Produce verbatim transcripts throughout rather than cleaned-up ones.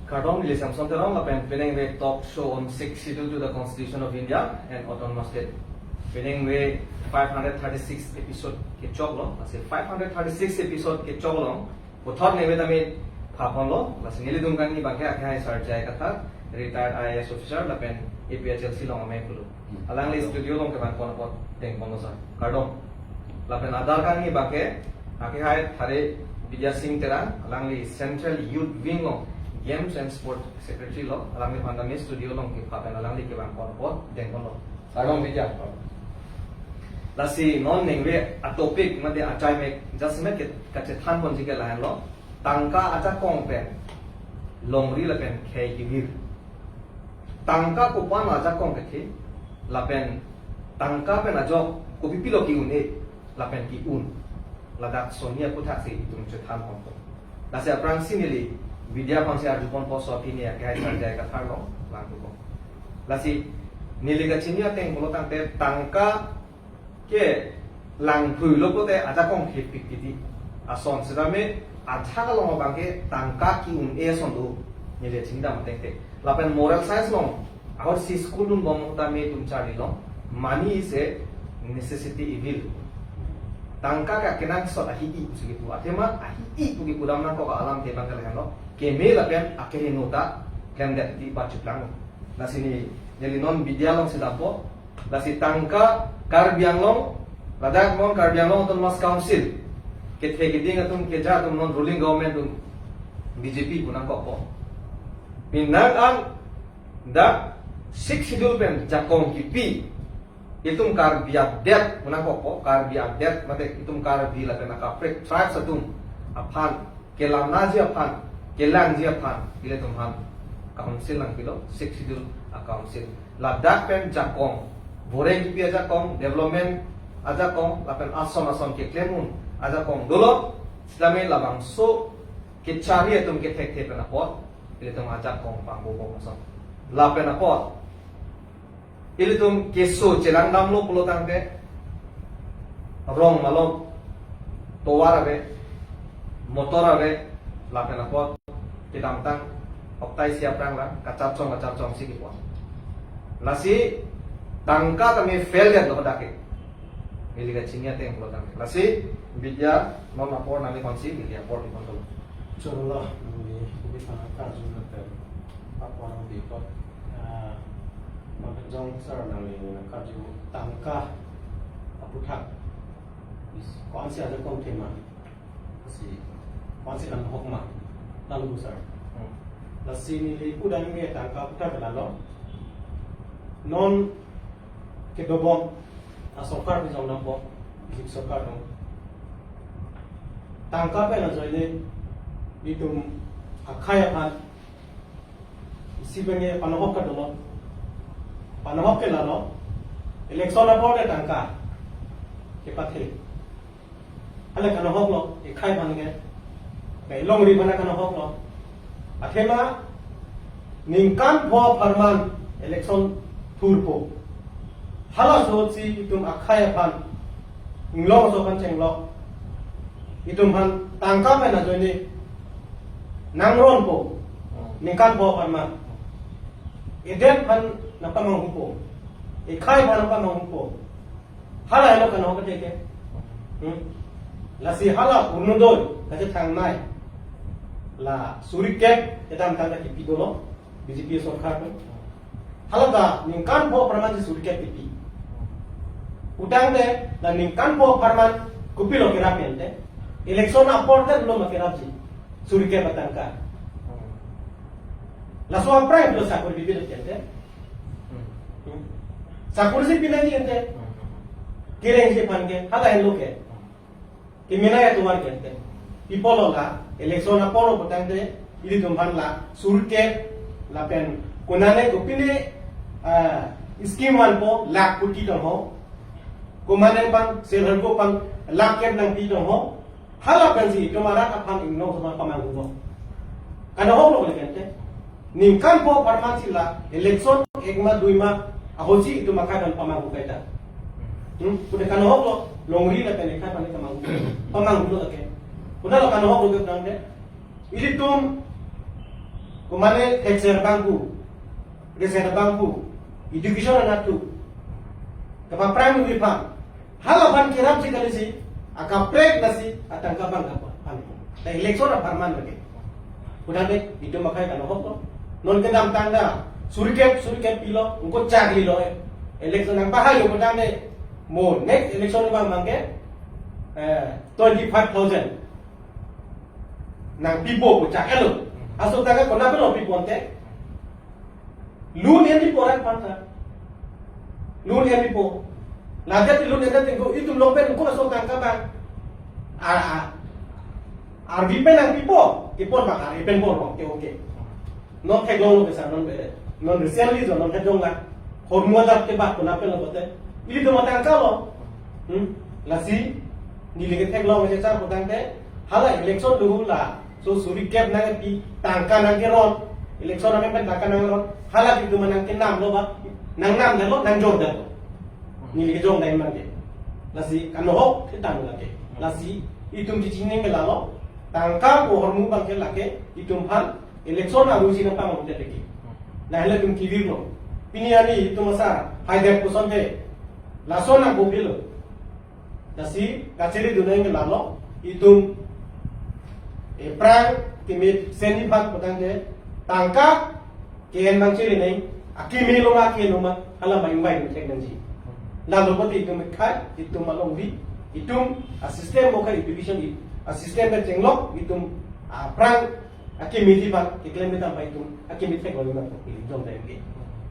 Kardom, neli Samson Teron, lapen penang ve talk show on sixth schedule to the Constitution of India and Autonomous State. Penang ve five hundred thirty-six episode kechoklo, lasi five hundred thirty-six episode kechok along puthot neve tame phaponlo, lasi nelitum kangni abangke akhai Sir J I Kathar, retired I A S officer, lapen A P H L C along amei pulo. Alangli studio along kevang pon apot dengponlo sir. Kardom. Lapen adar kangni abangke, akhai Thare Bidya Sing Terang, alangli Central Youth Wing along Games and Sport Secretary lo, alangliphan tame studio along kepha pen alangli kevang pon apot dengponlo. Kardom Bidya. Lasi non ningve atopic mate achai mek just mek ke kachethan ponji ke lahenlo. Tangka ajakong pen longri lapen khei kevir. Tangka kopi-an ajakong kethe, lapen tangka pen ajok kopi pilo ke-un-e, lapen ke-un. Ladak soni aputhaksi itum chethan ponpo. Lasi aphrangsi neli Bidya aphansi arju ponpo, so aphi ne akhai Sir J I Kathar along vangthupo. Lasi neli kachini ateng pulo tangte tangka ke langphuilo pulote ajakong khepik titi ason, sitame ajak along abangke tangka ke-un-e ason do, neli chingdam ateng te. Lapen moral science along ahorsi school dunbom tame itum charlilo, money is a necessity evil. Tangka ke akenangsot ahi-i pusi kipu, athema ahi-i pu kipudam nangkok alam te abangke lahenlo, keme lapen akeheno ta klemdet ti bachuplanglo. Lasi neli non Bidya alongsi dampo. Lasi tangka Karbi Anglong, ladak non Karbi Anglong Autonomous Council kethe kiding atum, keja atum, non ruling government atum B J P pu nangkokpo. Penang an dak sixth schedule pen jakong kipi itum Karbi adet pu nangkokpo, Karbi adet mate itum Karbi lapen akaprek tribes atum aphan kelamnaji aphan, kelangji aphan, ilitum aphan council nangpilo, sixth schedule a-council. Ladak pen jakong, bore kipi ajakong, development ajakong, lapen ason ason keklem un ajakong dolo, sitame labangso kechari atum kethekthe pen apot ilitum ajakong pangbobom ason. Lapen apot ilitum keso chelangdamlo pulo tangte, rong malom, tovar ave, motor ave, lapen apot kedamtang oktai isi aphrang la kacharchong kacharchongsi kipon. Lasi tangka tame fail detlo dak ke. Neli kachini ateng pulo tangte. Lasi Bidya non apor nangliponsi neli apor diponlo. Chorolo, neli, neli tangka jun lapen apor nangpikok. Ah, Mangkejong sir, nangli nangkarju tangka aputhak ko-ansi ajakong the ma, si ko-ansi kanghok ma, lalu sir. Hmm. Lasi neli pudam ke tangka aputhak lalo. Non kedobom asorkar pi jong dampo, jik sorkar dong. Tangka pen ajoine itum akhai aphan isi pen ke panohok kadolo. Panohok ke lalo, election apor ke tangka kepathe. Hala kanohoklo, ekhai aphan ke, ke longri aphan kanohoklo. Athema ningkan pho apharman election thurpo. Halaso si itum akhai aphan, inglong aso aphan chenglok, itum aphan tangka pen ajoine nangronpo, ningkan pho apharman. Edet aphan nangpamanghupo, ekhai aphan nangpamanghupo. Hala helo kanohok ke. Hmm? Lasi hala Orunodoi kachethangnei, la suri kep kedamtang ta kipi dolo B J P sorkar pen. Hala ta ningkan pho apharman si suri kep kipi. Putangte la ningkan pho apharman kopilo kerap ente, election apor te lo ma kerapji suri kep atangka. Laso aphrang lo sakori pipi lo ente. Hmm. Sakori si pinangji ente. Kerengsi aphan ke, hala helo ke. Kemenei atovar ke ente. Pi apotlo la, election apor lo putangte, ilitum aphan la suri kep, lapen konane kopine, ah, scheme vanpo, lakh koti tong ho. Komane aphan, self help group aphan, lakh kep nangpi tong ho. Hala pensi itum arat aphan inglong aso aphan pamanghupo. Kanohoklo le ente. Ningkan pho apharman si la election ek ma dui ma ahutsi itum akhai aphan pamanghu kaita. Hmm? Pute kanohoklo, longri lapen ekhai aphan pamanghu. Pamanghulo ke. Pute lo kanohoklo ke putangte, ilitum Komane thekthe abang pu, resen abang pu, education anatthu, kapaphrang pu aphan, halabang kerap si kali si, akaprek lasi atangka abang kapaphan. Ta election apharman lagi. Kudade itum akhai kanohok lo. Non kedamtang ta suri kep, suri kep pilo, ingko chak lilo, eh. Election nangpahai yo kudade, mo next election abang abangke, eh, twenty-five thousand nangpipo pu chak-et lo. Laso atangka konat pen lo piponte? Lun en pipo rat panta. Lun en pipo. Ladak lun en tingko itum along pen ko laso atangka abang. A, a, arvi pen nangpipo. Kipon abang arvi pen pon, oke, oke. Non theklong lo kesa non bere. Non recently jo non theklong la. Hormu adap kebak konat pen lo pulote, ilitum atangka lo. Hmm? Lasi neli ke theklong kesa putangte, hala election do laso suri kep nangpi, tangka nangkeron, election nangpi pen tangka nangkeron, hala itum nangkenam lo ba, nangnam lo, nangjor lo. Neli ke jong dai man ke. Lasi kanohok ketang lake. Lasi itum chechini ke lalo, tangka pu ahormu abangke lake, itum aphan election aru si nangpangam te lake. Lahai le itum kevir lo. Pini ani itum asar haidet pusonte, lason nangkopilo. Lasi kachere dunai ke lalo, itum aphrang kemesen aphan putangte, tangka ke-en nangchere nai, akeme lo ma, ke lo ma, hala abang ingvai thek nangji. Lalo pulote itum ekhai, itum alongri, itum asystem mo ka education i, asystem kachenglok, itum aphrang akeme aphan keklem ta bai itum akeme theklong nangpo, ili jong dai ke.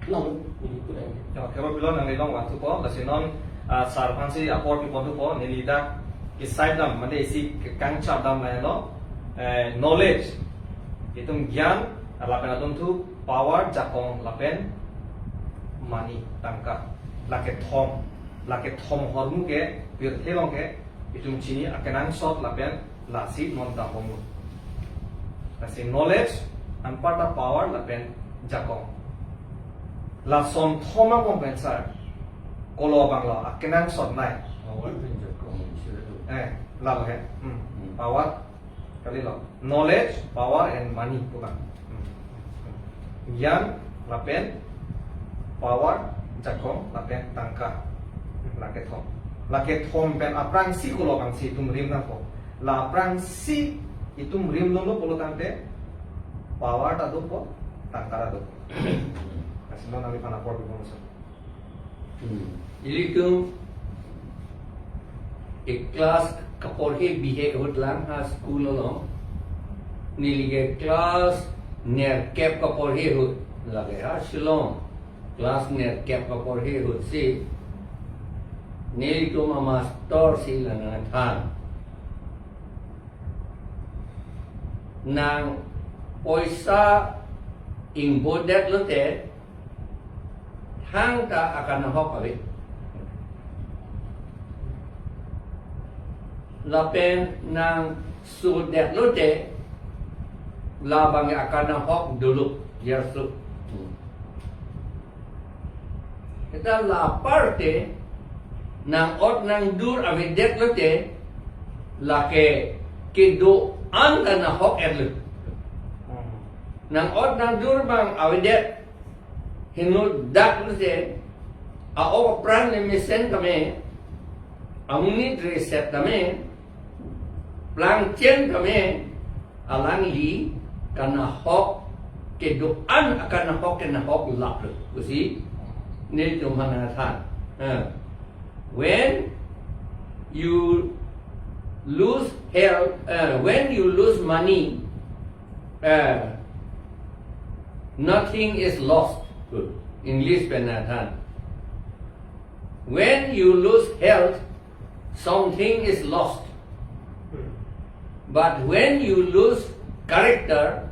Lalo, ili pura ini. Ya, kero pilo nangli long vanthupo, lasi non, ah, sar aphansi apor piponthupo, neli dak kesai dam, mane isi kekangchap dam lahelo, eh, knowledge, itum gyan, lapen adunthu power, jakong, lapen money, tangka. Lake thom, lake thom ahormu ke, pirthe along ke, itum chini akenangsot lapen lasi non dambom lo. Lasi knowledge, anparta power lapen jakong. Lason thom abang pen sar, kolo abang lo, akenangsot nai. Power pen jakong, sila tu. Eh, lalo he. Hmm. Hmm. Power, kalilo. Knowledge, power and money pu abang. Hmm. Gyan, lapen power, jakong, lapen tangka. Lake thom. Lake thom pen aphrangsi kolo abangsi itum rim nangpo. La aphrangsi itum rim longlo pulotangte, power ta dopo, tangka ta dopo. Lasi non nangli aphan apor pipo laso. Hmm. Ilitum e class kaporhe bihek ahut lang ha school along. Neli ke class nerkep kaporhe ahut lake ha Shillong. Class nerkep kaporhe ahut si nelitum amaster si la nangthan. Nang poisa ingbodet lote, thangta akanahok ave. Lapen nang sodet lote, labang akanahok dolo, yarso. Seta la aparte, nang-ot nangdur avedet lote, lake kedo-an ta nahok-et lo. Nang-ot nangdur abang avedet, heno dak lote, a-ok apran le mesen tame, amonit reset tame, plangchen tame, alangli kanahok kedo-an akanahok ke nahok laplo. Pusi nelitum aphan nangthan. Eh. When you lose health, uh, when you lose money, uh, nothing is lost. English pen nangthan. When you lose health, something is lost. But when you lose character,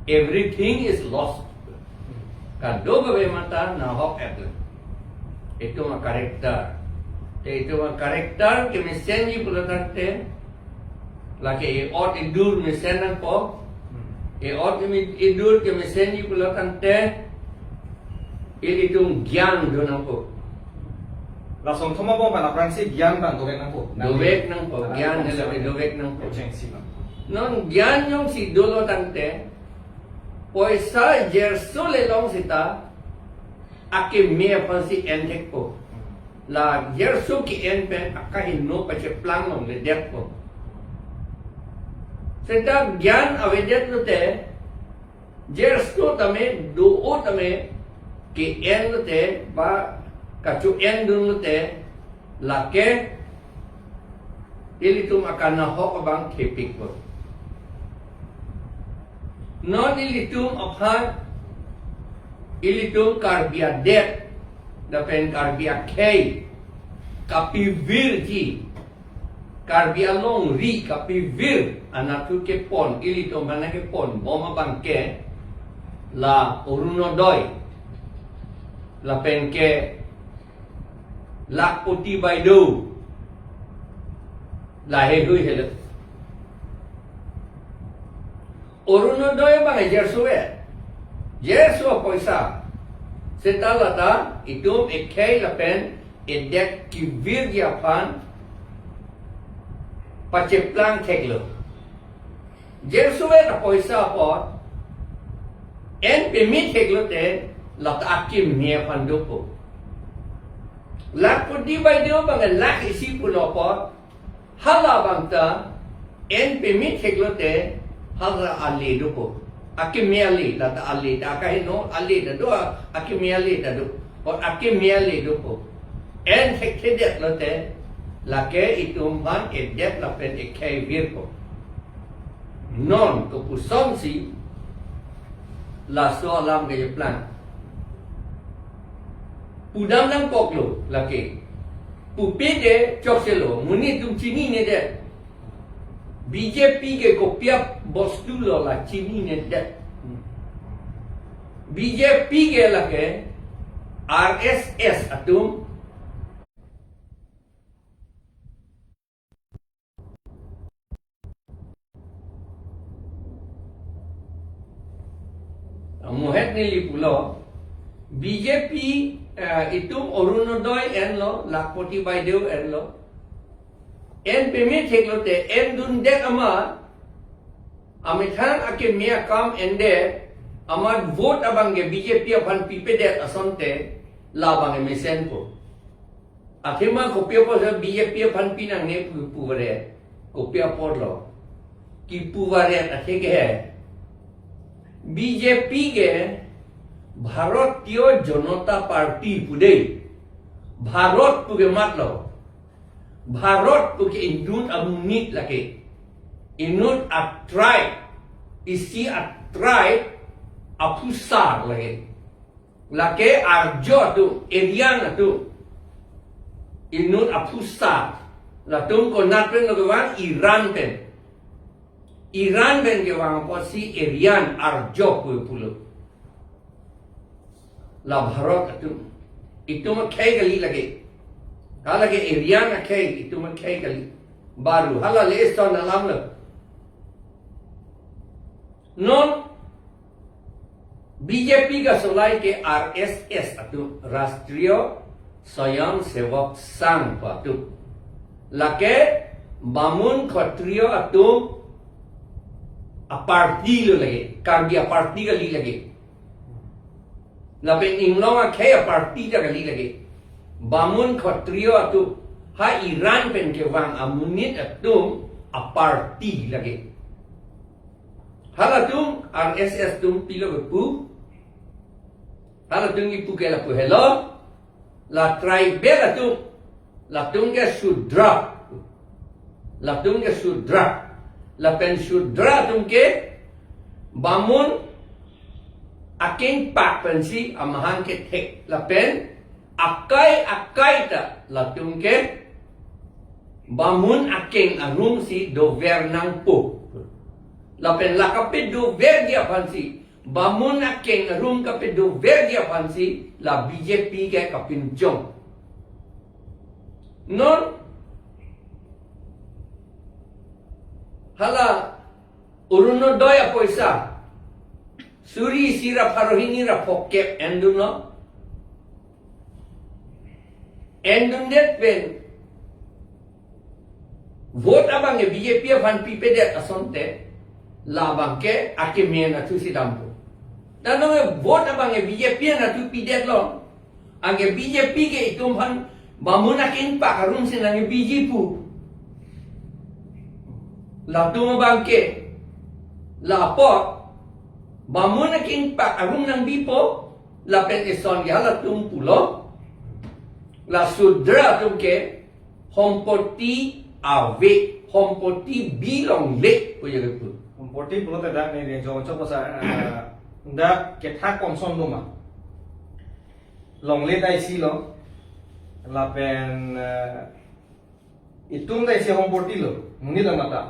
everything is lost. Kadokave mata nahok-et lo. Itum a-character. Te itum a-character kemesenji pulotangte, lake e-ot edur mesen nangpo. E-ot emi-, edur kemesenji pulotangte, ilitum gyan do nangpo. Lason thom abang pen aphrangsi gyan abang dovek nangpo. Dovek nangpo, gyan hela dovek nangpo. Chengsi abang. Non gyan jongsi dolo tangte, Poisa jerso le long seta akeme aphansi en thekpo. La jerso ke-en pen akaheno pacheplang longledetpo. Seta gyan avedet lote, jerso tame do-o tame ke-en lote, ba kacho-en dun lote, lake ilitum akanahok abang thepikpo. Non ilitum aphan, ilitum Karbi adet lapen Karbi akhei kapivirji, Karbi alongri kapivir anatthu kepon, ilitum aphan keponbom abang ke la Orunodoi lapen ke Lakhpati Baideo, lahei hui helo. Orunodoi abang jerso e, jerso apoisa. Seta lata itum ekhei lapen edet kevirji aphan pacheplang theklo. Jerso e apoisa apot en peme theklote lata akeme aphan dopo. Lakhpati Baideo abang lakh isi pulo apot, hala abang ta en peme theklote hala ale dopo. Akeme ale, lata ale ta akaheno ale ta do, akeme ale ta do. Or akeme ale dopo. En thekthedet lote lake itum aphan edet lapen ekhei virpo. Non kopusonsi laso alam kejeplang? Pudam nangkoklo lake. Pupe de chokselo, monit atum chininedet. B J P ke kopi abostu lo la chininedet. B J P ke lake R S S atum. Mohet neli pulo, B J P, eh, itum Orunodoi enlo, Lakhpati Baideo enlo. En peme theklote en dundet amat, amethang akeme akam endet, amat vote abang ke B J P aphan pipedet asonte, labang ke mesenpo. Athema kopi apotsi B J P aphan pinangne pu, puvaret. Kopi apotlo? Kipuvaret atheke he. B J P ke Bharatiya Janata Party pu dei. Bharat pu ke matlo. Bharat pu ke inut amonit lake. Inut a-tribe. Isi a-tribe aphusar lake. Lake Arjo atum, Aryan atum. Inut aphusar. Latum konat pen lo kevang? Iran pen. Iran pen kevang apotsi Aryan, Arjo pu pulo. La Bharat atum. Itum akhei kali lake. Hala ke Aryan akhei, itum akhei kali. Baru, hala le son alam lo. Non B J P kasolai ke R S S atum, Rashtriya Swayamsevak Sangh pu atum. Lake Bamun Khatriya atum a-party lo lake, Karbi a-party kali lake. Lapen inglong akhei a-party ta kali lake. Bamun Khatriya atum, ha Iran pen kevang amonit atum a-party lake. Halatum R S S atum pilo kepu. Halatum kipu ke lapu helo. La tribal atum. Latum ke Shudra. Latum ke Shudra. Lapen Shudra atum ke Bamun akeng pak pensi amahang kethek. Lapen akai akai ta latum ke Bamun akeng arumsi dover nangpo. Lapen la kapedoverji aphansi, Bamun akeng arum kapedoverji aphansi la B J P ke kapinchong. Non hala Orunodoi apoisa suri isi ra pharo hini ra phokep endunlo. Endundet pen vote abang ke B J P aphan pipedet asonte, labang ke akeme anatthusi dampo. Tangte vote abang ke B J P an atu pidetlo. Anke B J P ke itum aphan bamun akengpak arum si nangkebiji pu. Latum abang ke, la apot bamun akengpak arum nangbipo, lapen ison ke halatum pulo, la Sudra atum ke hompoti ave, hompoti bilongle pu ya kepu. Hompoti pulote dak ni ringjong chok kosa, eh, dak kethak komson doma. Longle ta isi lo, lapen, eh, itum ta isi hompoti lo, monit amat ta.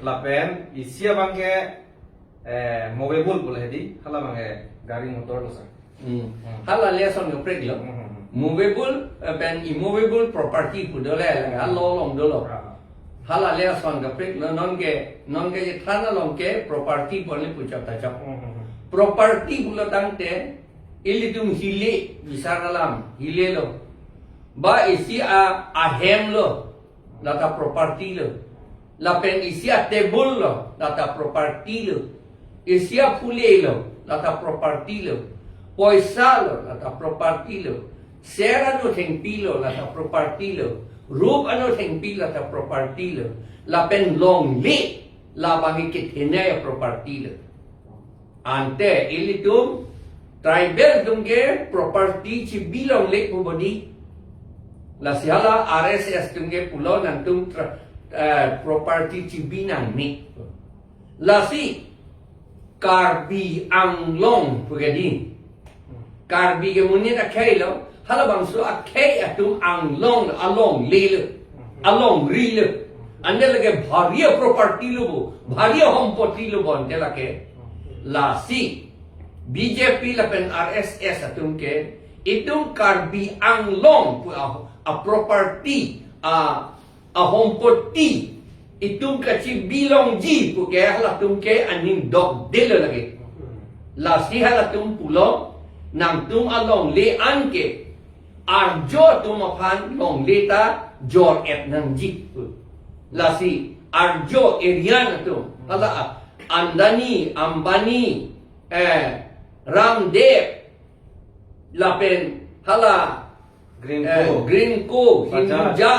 Lapen isi abang ke, eh, movable pulo hedi, hala abang ke gari motor lo sa. Hmm. Hmm. Hala le ason kaprek lo. Hmm, hmm, hmm. Movable, eh, pen immovable property pu dolo, la, hmm, law along dolo. Ah. Hala le ason kaprek lo, non ke, non ke than along ke property pu le puchap tachap. Hmm, hmm, hmm. Property pulo tangte, ilitum hile, bisar alam, hile lo. Ba isi a, ahem lo, lata property lo. Lapen isi a table lo, lata property lo. Isi aphule lo, lata property lo. Poisa lo, lata property lo. Ser ano thengpi lo, lata property lo. Rup ano thengpi, lata property lo. Lapen longle, labang ke kethenei a property lo. Ante ilitum tribal atum ke property chibilongle pu bodi. Lasi hala R S S atum ke pulo nangtum tra-, eh, property chibi nangne. Lasi Karbi Anglong pu ke di. Karbi ke monit akhei lo, halabangso akhei atum Anglong, alongle lo, alongri lo. Ante lake bhari a property lo bo, bhari a hompoti lo bo ante lake. Lasi B J P lapen R S S atum ke, itum Karbi Anglong pu a, a property, a, a hompoti, itum kachibilongji pu ke halatum ke aning dokde lo lake. Lasi halatum pulo, nangtum alongle an ke arjo atum aphan longle ta jor-et nangji pu. Lasi arjo Aryan atum, hala a Adani, Ambani, eh, Ramdev, lapen hala, Greenko, eh, Greenko, Bajaj. Hinduja,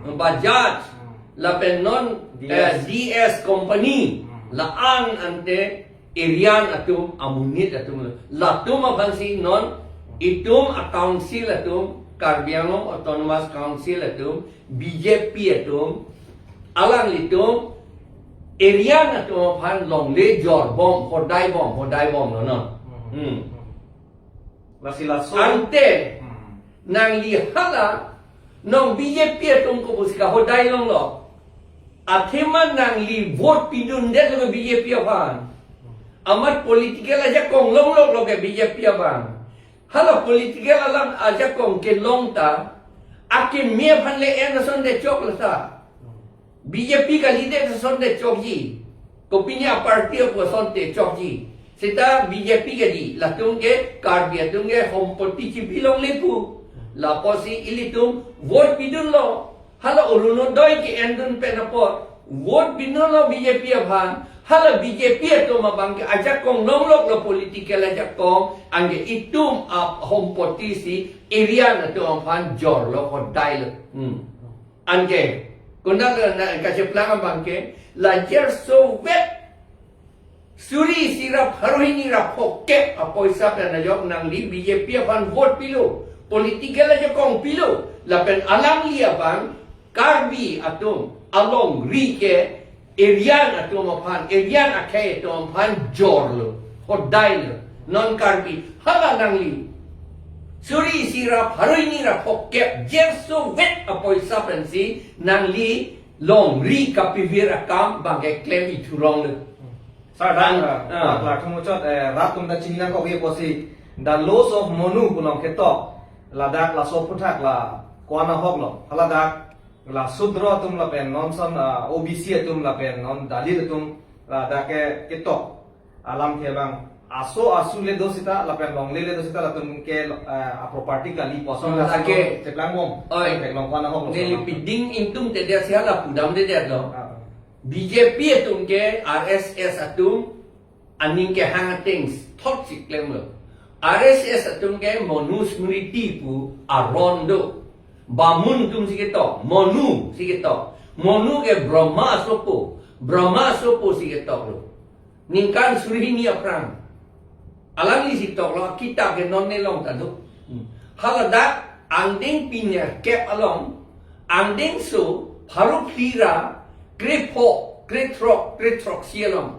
Hmm. Bajaj, Hmm. lapen non, D S. eh, D S Company, Hmm. la-an ante Aryan atum, amonit atum lo. Latum aphansi non itum a council atum, Karbi Anglong Autonomous Council atum, B J P atum, alanglitum Aryan atum aphan longle jorbom, hodaibom, hodaibom lo non. Hmm. Hmm. Lasi laso. Ante, Hmm. nangli hala, non B J P atum kopusi kahodai longlo. Athema nangli vote pidundet lo B J P aphan. Amat political ajakong longlok lo ke B J P aphan. Hala political alam ajakong kelong ta, akeme aphan le en asonte chok lo sa. B J P kalidet asonte chokji. Kopine a party apo asonte chokji. Seta B J P kali, latum ke Karbi atum ke hompoti chibilongle pu. Lapusi ilitum vote pidunlo. Hala Orunodoi ke-endun pen apot vote pidunlo B J P aphan. Hala B J P atum abang ke ajakong longlok lo political ajakong. Anke itum a hompoti si Aryan atum aphan jorlo, hodai lo. Hmm. Anke, konat na kacheplang abang ke, la jer sovet suri isi ra pharo hini ra phongkep apoisa pen ajok nangli B J P aphan vote pilo, political ajakong pilo, lapen alangli abang Karbi atum alongri ke Aryan atum aphan, Aryan akhei atum aphan jorlo, hodai lo, non Karbi, hala nangli suri isi ra pharo hini ra phongkep jer sovet apoisa pensi nangli longri kapivir akam abang ke klem ithurong lo. Sir, dak, Ang-, eh, ah. dak, dak thumuchot, eh, rat atum ta chinina kok ye pusi, the laws of Manu pu along ketok, ladak laso aphuthak la ko-an ahok lo, hala dak la Sudra atum lapen non ason, ah, O B C atum lapen non Dalit atum ladak ke ketok alamthe abang aso asu le do sita lapen longle le do sita latum ke, eh, a property kali pu ason Hmm, la lake. Cheplangbom. Oi. Theklong ko-an ahok lo. Neli piding ingtungtedet si hala pudamdedet lo. Ah. B J P atum ke R S S atum aning kehang ateng thotsi klemlo. R S S atum ke Manusmriti pu aron do. Bamun atum si ketok, Manu si ketok. Manu ke Brahma asopo, Brahma asopo si ketoklo. Ningkan suri hini aphrang. Alangli si toklo, akitap ke non ne long ta do. Hmm. Haladak angdeng pinerkep along, angdengso pharo phli ra krepho, krethrok, krethroksi along.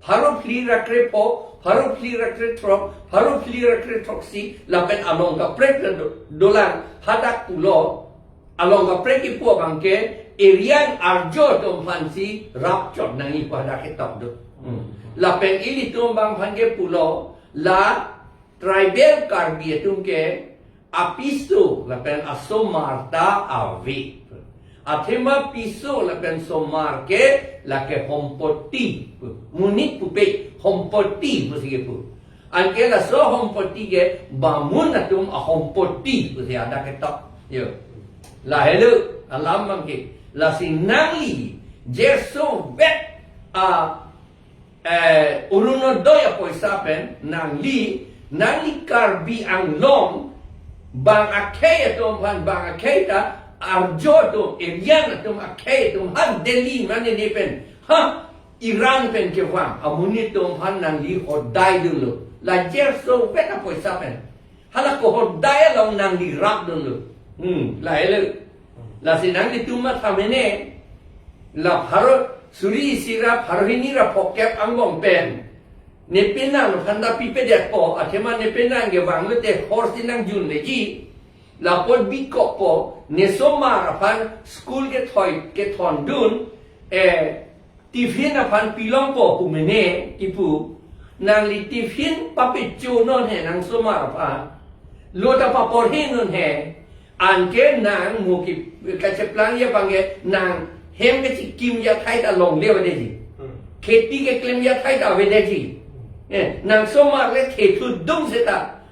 Pharo phli ra krepho, pharo phli ra krethrok, pharo phli ra krethroksi, lapen along kaprek ra do-, dolang, hadak pulo, along kaprek kipu abang ke, eriang arjo atum aphansi rapchot nangji pu hadak ketok do. Hmm. Lapen ilitum abang aphan ke pulo, la tribal Karbi atum ke, apiso lapen asomar ta ave. Athema piso lapen somar ke lake hompoti. Monit pupe hompoti pusi kepu. Anke laso hompoti ke Bamun atum ahompoti pusi hadak ketok. Yo. Lahelo alam abang ke. Lasi nangli jerso vet a eh, Orunodoi apoisa pen nangli, nangli Karbi Anglong bang akhei atum aphan, bang akhei ta arjo atum, eriang atum akhei atum ha Delhi mane ne pen, ha Iran pen kevang amonit atum aphan nangli hodai dunlo. La jerso vet apoisa pen. Hala kehodai along nangli rap dunlo. Hmm, lahelo. Lasi nanglitum matha mene. La pharo suri isi ra pharo hini ra phokep angbong pen. Ne penang aphan ta pipedetpo, athema ne penang kevanglo te hor si nangjunleji. Lapu bikokpo, ne somar aphan school kethoi, kethondun, eh, tiffin aphan pilongpo pu mene kipu, nangli tiffin papecho non he nang somar aphan. Lo ta paporhe non he. Anke nang mo ke kacheplang abang ke nang hem kachikimji athai ta longle avedetji. Hmm. Kheti keklem athai ta avedetji. Eh, nang somar le khethu dung seta.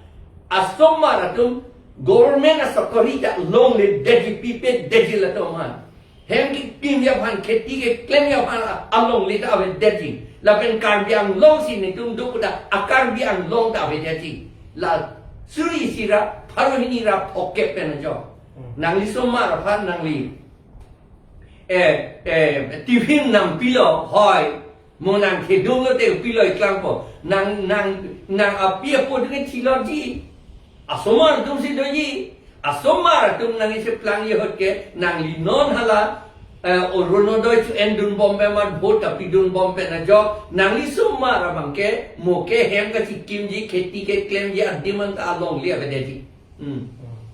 Asomar atum government asokori ta longledetji, pipedetji latum aphan. Hem kekimji aphan, kheti keklemji aphan alongle ta avedetji. Lapen Karbi Anglong si netum do pu ta a Karbi Anglong ta avedetji. La suri isi ra pharo hini ra phokep pen ajo. Hmm. Nangli somar aphan nangli, eh, eh, tiffin nangpilo hoi. Mo nang kedung lo te pilo iklangpo. Nang, nang, nang api apo dengan chilorji. Asomar atum si doji. Asomar atum nangli cheplangji ahut ke, nangli non hala, eh, Orunodoi cho-endun bom pen amat vote kapidun bom pen ajok, nangli somar abang ke, mo ke hem kachikimji, kheti keklemji adim anta alongle avedetji. Hmm.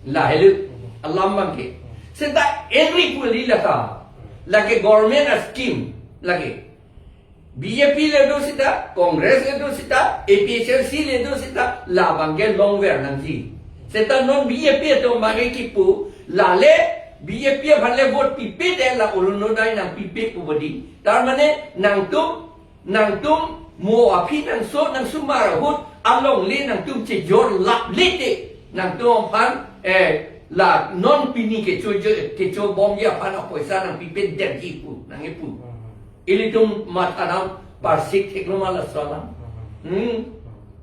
Lahelo. Alam abang ke. Seta enri puli lata. Lake government a scheme. Lake. B J P le do seta, Congress le do seta, A P H L C le do seta, labang ke longver nangji. Seta non B J P atum abang ke kipu, lale B J P aphan le vote pipedet, la Orunodoi nangpipe pu bodi. Tar mane nangtum, nangtum mo aphi nangso, nangsomar ahut alongle nangtum chejor laple te. Nangtum aphan, eh, la non pini kecho jo, kecho bomji aphan apoisa nangpipedetji pu, nangkipu. Ilitum matha dam parsik theklo ma laso alam. Hmm.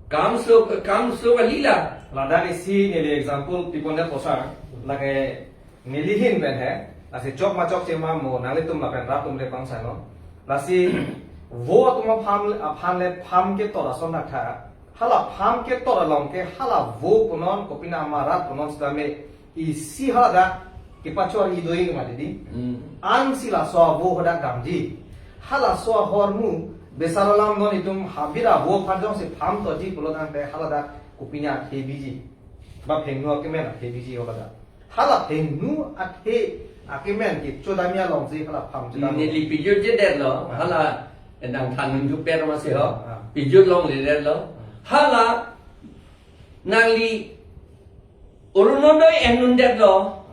Kam so, kam so kalila. Ladak isi neli example pipondet posar. Lake neli ahin pen he. Lasi chok ma chokche ma mo nanglitum lapen rat atum le pangsanon. Lasi vo atum aphan, aphan le pham ketor ason tha. Hala pham ketor along ke hala vo punon kopine ama rat punon sitame isi haladak kepachor-i do-ik ma didi. Hmm. Ansi laso vo hadak damji. Halaso ahormu besar alam non itum habira vo aphan jongsi pham torji pulo tangte haladak kopine athe biji. Ba phengno akemen athe biji haladak. Hala phengno athe akemen kecho damji alongsi hala pham chodam. Neli pijutjedetlo, hala nangthan nunju per masi ho. Ah. Pijut longledetlo. Hala nangli Orunodoi endundetlo.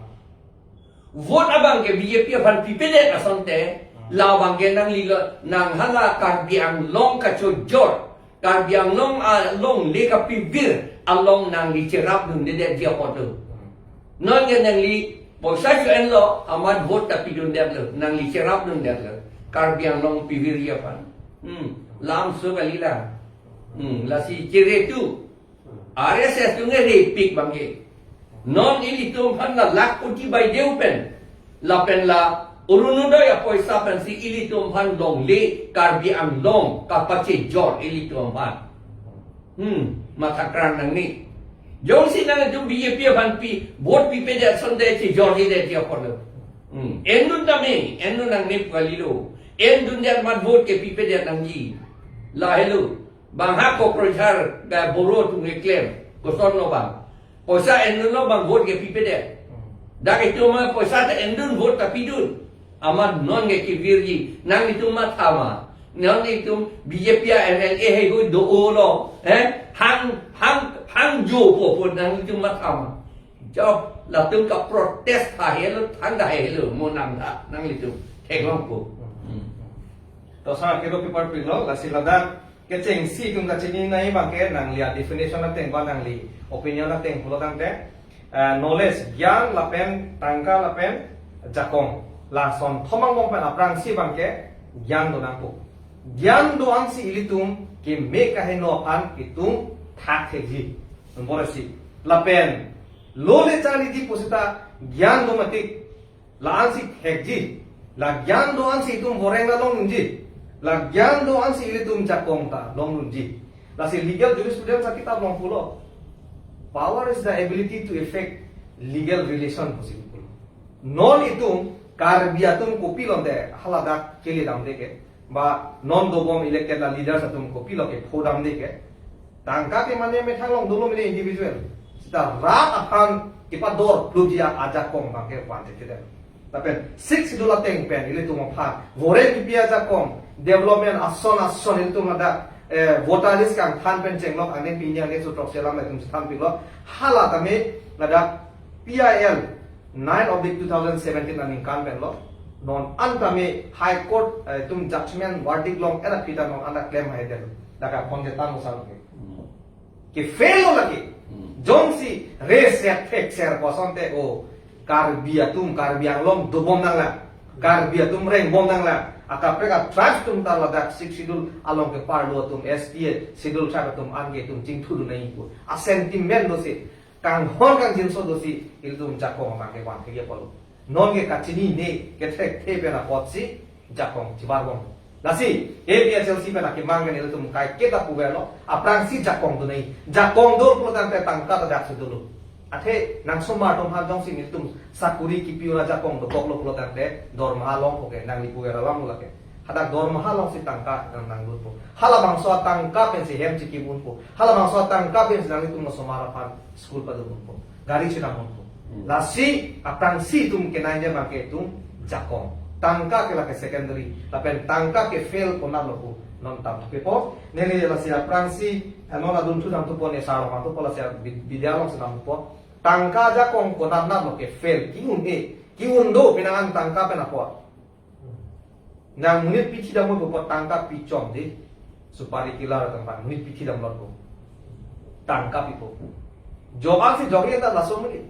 Vote abang ke B J P aphan pipedet asonte, labang ke nanglilo, nang hala Karbi Anglong kachojor, Karbi Anglong alongle kapivir along nangli cherapdundedetji apotlo. Non ke nangli poisa cho-enlo, amat vote ta pidundetlo, nangli cherapdundetlo. Karbi Anglong pivirji aphan. Hmm. Lamso kali la. Hmm, lasi chere tu. R S S atum nge repik abang ke. Non ilitum aphan la lakhpati baideu pen. Lapen la Orunodoi apoisa pensi ilitum aphan longle, Karbi Anglong kapachejor ilitum aphan. Hmm, matha krang nangne. Jongsi nangtum B J P aphan pi, vote pipedet asonte chejorjedet ji apotlo. Hmm, endun tame, endun nangne pu kalilo. Endundet amat vote ke pipedet nangji. Lahelo. Bang ha Kokrojhar, ba Boro atum keklem. Kosonlo bang. Poisa endunlo bang vote ke pipedet. Dak itum ma poisa ta endun vote ta pidun. Amat non ke kevirji. Nanglitum matha ma. Non itum B J P a M L A heihui do-olo. Eh? Hang, hang, hang jo po po nanglitum matha ma. Job latum ka protest ha helo, thang da helo, mo nang da, nanglitum theklongpo. Hmm. To sa kedo kepar pilo, lasi ladak kechengsi atum kachinine abang ke nangli a definition ateng ba nangli opinion ateng pulo tangte, eh, knowledge, gyan lapen tangka lapen jakong. Lason thom angbong pen aphrangsi abang ke gyan do nangpo. Gyan do-ansi ilitum keme kaheno aphan itum thakthekji. Nombor isi. Lapen lo le charliji pusita gyan do matik. La-ansi thekji. La gyan do-ansi itum voreng la longdunji. La gyan do-ansi ilitum jakong ta longdunji. Lasi legal jurisprudence akitap along pulo, "Power is the ability to effect legal relation," pusi pulo. Non itum Karbi atum kopilo te haladak kele damde ke, ba non dobom elected la leaders atum kopilo kepho damde ke. Tangka ke mane methang along dolo mene individual. Sita rat aphan kepador plutji ajakong abang ke vanthekthe. Lapen Sixth Schedule ateng pen ilitum aphan voreng kipi ajakong, development ason ason ilitum ladak, eh, voter list kangthan pen chenglok angdeng pini angdengso throksi alam ilitum chethan pilo. Hala tame ladak P I L nine oblique two thousand seventeen aningkan penlo. Non an tame High Court, eh, atum judgment verdict along era pita non anda klem hai del. Dak apon ke tan usal ke. Hmm. Ke fail lo lake. Hmm. Jongsi reset thekser kosonte o Karbi atum, Karbi Anglong dobom nanglang. Karbi atum rengbom nanglang. Akaprek a tribes atum ta ladak Sixth Schedule along keparlo atum, S T A Schedule tribe atum an ke itum chingthudun nangji pu a sentiment dosi, kanghon kangjinso dosi ilitum jakong abang ke vanthekji apotlo. Non ke kachinine, kethekthe pen apotsi jakong chibarbom. Lasi A P H L C pen akemang pen ilitum kaiketa puverlo, aphrangsi jakong do nangji. Jakong do pulo tangte tangka ta daksi dolo. Athe nang somar atum ha jongsi nelitum sakuri kipi un ajakong doboklo pulo tangte dormaha longpo ke, nangli puver alam lake. Hadak dormaha alongsi tangka nang nangdunpo. Halabangso atangka pensi hem chikim unpo. Halabangso atangka pensi nanglitum osomar aphan school padun unpo, gari chenam unpo. Hmm. Lasi aphrangsi itum kenangji abang ke itum jakong. Tangka ke lake secondary. Lapen tangka ke fail konatlo pu non tam thukepo. Neli lasi aphrangsi, eh, non adun thu dam thupo, ne sar ma thupo, lasi bid-, bidya alongsi dam thupo. Tangka jakong konatnatlo ke fail. Ki-un-e, ki-un do penang an tangka pen apot. Nang monit pithi dam mo pu apot tangka pichom de. Supari kila ra tangka monit pithi damlot ko. Tangka pipo. Jok-ang si jok-i ta laso monit.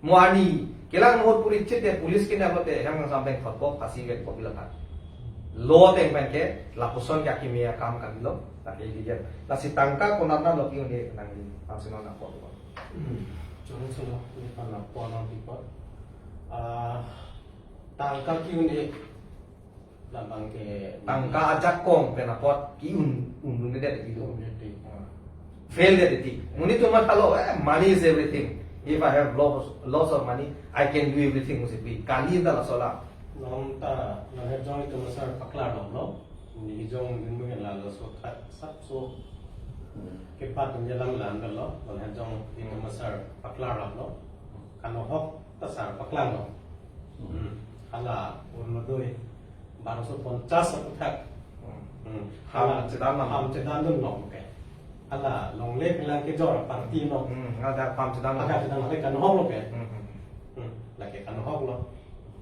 Mo ani kelang mohot puri chit de police ke nang lote hem nang sampai khot ko, phasi vet ko, bila khan. Lo ateng pen ke lapuson ke akimi akam kalilo, lake illegal. Lasi tangka konatnatlo ki-un-e nangli, lapuson na ko. Hmm. Chong solo, ni pan na po na pipo. Ah, tangka ki-un-e labang ke tangka ajakong pen apot ki-un, un-un det itu. Un-un det. Fail det itu. Monit atum mathalo, eh, money is everything. If I have lots, lots of money, I can do everything, pusi pi. Kali ta laso alam. Non ta, non het jong itum asar paklar lo, no? Ni jong din mo la laso khat sap so. Hmm. Kepat dun jalan lan lo, non het jong itum asar paklar lo, no? Kanohok ta sar paklang lo. Hmm. Hmm. Hala Orunodoi baroso ponchas aputhak. Hmm. Hmm. Ham chedan lo. Ham chedan dunlo ke. Hala longle kelang kejor party lo. Hmm. Ada ham chedan lo. Ada chedan lo, kanohok lo ke. Hmm, hmm. Hmm. Lake kanohok lo.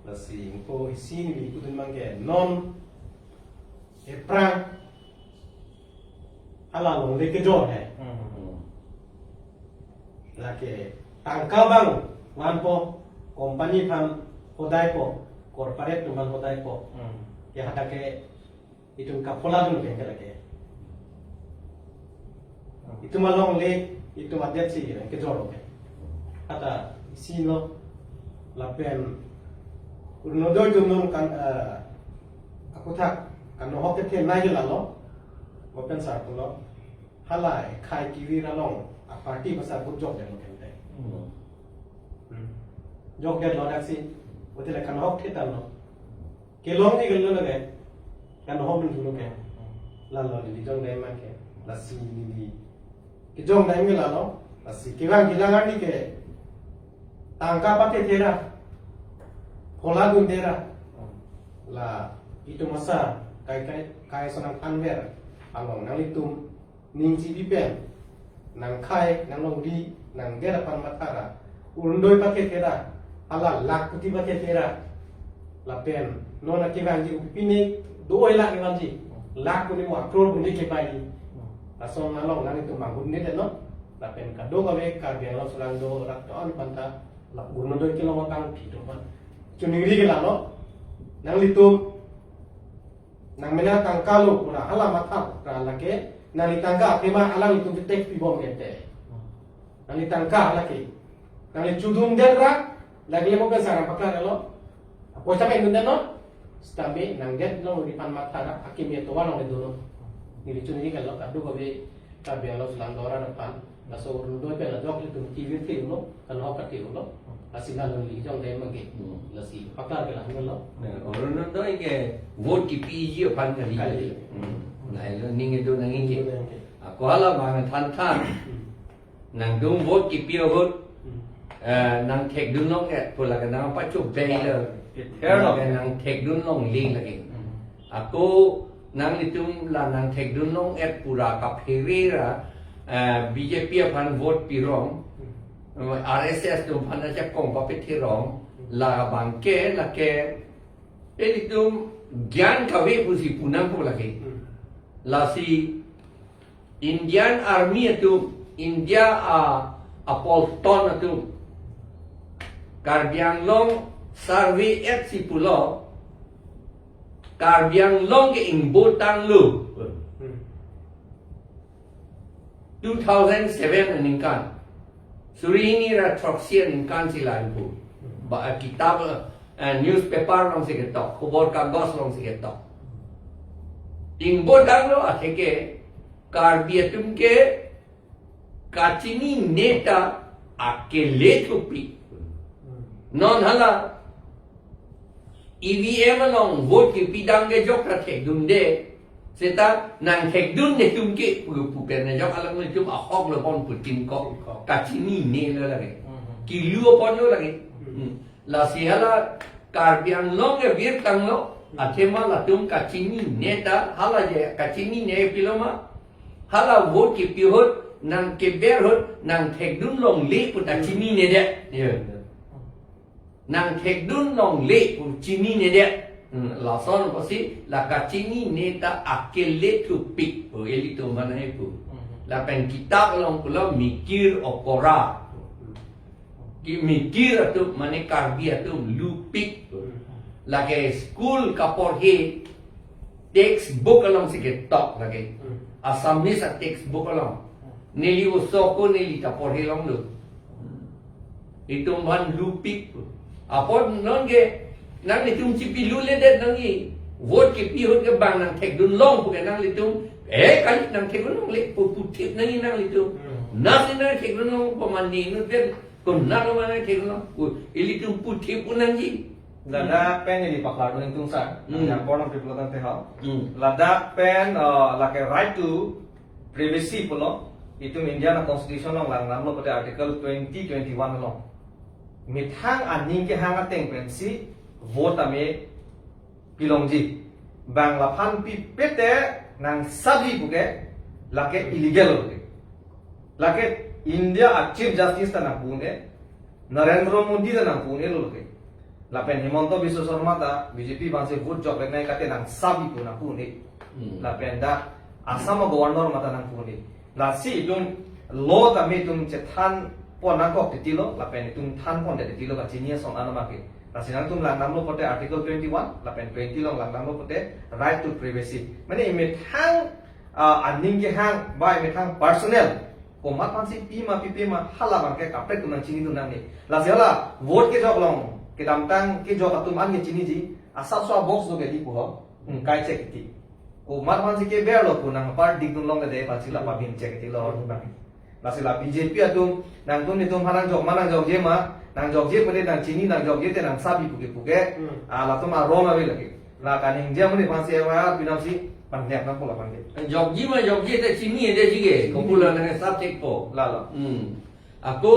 Lasi ingko isi neli kedun abang ke non ephrang hala longle kejor he. Hmm. Lake tangka abang vanpo, company aphan hodaipo, corporate atum aphan hodaipo. Hmm. Ya hadak ke itum kaphola dun ke lake. Itum alongle, itum adet si kejor lo ke. Ata isi lo, lapen Orunodoi atum non kan, eh, aphuthak kanohok kethenei ke lalo, Bhupen sar pulo, hala ekhai kevir along aparty pasar pujok deng lo kente. Hmm. Hmm. Jok deng lo daksi, hotel kanohok thetan lo. Kelongji kelo lake. Kanohok dun dulu ke. Lalo neli jongdam ma ke. Lasi neli kejongdam ke lalo. Lasi kevang kelang arni ke. Tangka pathethera. Phola dundera. La itum asar kai kai kai sonang anver. Along nanglitum ning chibi pen, nangkhai, nanglongri, nangdet aphan mathara, Orunodoi pathethera, hala lakhpati pathethera, lapen non akevangji pine do-oi lakh kevangji, lakh pu ne mo a-crore pu ne kepaiji. Lason along nanglitum manghun ne deno, lapen kadokave Karbi Anglong sulangdo rat ton aphanta, la Orunodoi kelong abang phi atum aphan. Choningri ke lalo, nanglitum nangmenang tangka lo pura hala matha pura lake, nangli tangka athema alanglitum ke tax pibom kente. Nangli tangka lake. Nangli chudun det ra, lake le mo pen sarang paklar lo. Poisa pen dun det non. Stambe nangdet lo, neli aphan mathara, akimi atovar along le dolo. Neli chunji kalo, kadokave Karbi Anglong sulangdo arat aphan. Laso Orunodoi pen ajok itum kevir the ulo, kanohok kathe ulo. Lasi lalo neli jongdam ma ke. Hmm. Lasi paklar ke lang lo. Nah, Orunodoi ke vote kepiji aphan kali. Kali. Hmm. Nah, lo ning kedo nangji ke. Kedo nangji ke. Ako hala bang than than. Hmm. Nangtum vote kepi ahut. Hmm. Eh, nangthekdun long-et pu lake nangpachobei lo. Kether lo. Lake nangthekdun longle lake. Hmm. Ako nanglitum la nangthekdun long-et pura kaphere ra, eh, B J P aphan vote pirong, R S S atum aphan ajakong papetherong, la abang ke, lake, ilitum gyan kave pusi pu nangpo lake. Hmm. Lasi Indian Army atum, India a, apolton atum, Karbi Anglong survey-et si pulo, Karbi Anglong ke ingbotanglo. Hmm. Two thousand seven aningkan. Suri hini ra throksi aningkan si lapu. Ba, eh, kitab, eh, newspaper along si ketok, khobor kagos along si ketok. Ingbotanglo atheke, Karbi atum ke kachinine ta akele thupik. Non hala E V M along vote kepidam ke jok ta thekdunde. Seta nangthekdunde atum ke pu pu pen ajok alanglitum ahok lo pon pu tin ko. Tin ko. Kachinine lo lake. Mhm. Kilu pon lo lake. Mhm. Hmm. Lasi hala Karbi Anglong ke virtanglo, athema latum kachinine ta, hala je kachinine pilo ma, hala vote kepi ahut, nangkeber ahut, nangthekdun longle pu ta chinine det. Ya. Nangthekdun longle pu chinine det. Hmm, lason apotsi la kachinine ta akele thupik pu ilitum aphan nangpu. Mhm. Lapen kitab along pulo mikir okora. Ki mikir atum mane Karbi atum lupik. Lake school kaporhe textbook along si ketok lake. Assamese a textbook along. Neli oso ako neli ta porhe longlo. Itum aphan lupik. Apot non ke nanglitum chipilule det nangji. Vote kepi ahut ke bang nangthekdun long pu ke nanglitum. Eh, kali nangthekdun longle pu puthip nangji nanglitum. Hmm. Nasi nangthekdun long pemani nu pen. Konat lo mana thek lo. Ilitum puthip un nangji. Ladak pen ili paklar dun itum sa. Hmm. Yang porno people tangte hau. Hmm. Ladak pen, eh, lake right to privacy pulo. Itum India a constitution along langdamlo pute article twenty twenty-one along. Methang aning kehang ateng pensi vote tame pilongji. Bang laphan pipe te nangsabi puke lake illegal lo puke. Lake India a Chief Justice ta nangpu un-e, Narendra Modi ta nangpu un-e lo puke. Lapen Himanta Biswa Sarma ta B J P abangsi vote joklenei kate nangsabi pu nangpu un-e. Hmm. Lapen dak Assam a Governor mata nangpu un-e. Lasi itum law tame itum chethan pon nangkok titilo, lapen itum than pondet titilo kachini ason anama ke. Lasi nangtum langdamlo pute article twenty-one, lapen twenty along langdamlo pute right to privacy. Mane imethang, ah, aning kehang, ba imethang personal Komat aphansi pima pipe ma hala abangke kaprek atum nangchinidun nangne. Lasi hala vote kejok along kedamtang kejok atum an ke chiniji, asapso a-box do ke di pu ho. Hmm, kai chek iti. Komat aphansi keber lo pu nangpardikdun longledet aphansi la pabin chek iti lo pu nang. Lasi la B J P atum, nangtum netum ha nangjok ma nangjokje ma, nangjokje pute nangchini, nangjokje te nangsabi puke puke. Hmm. Ah, latum aron ave lagi. La kaningje amonit aphansi F I R pinamsi, pandek nangpo la pandek. Jokji ma jokje te chinidetji ke, kopula nang sab thekpo. Lalo. Hmm. Ako,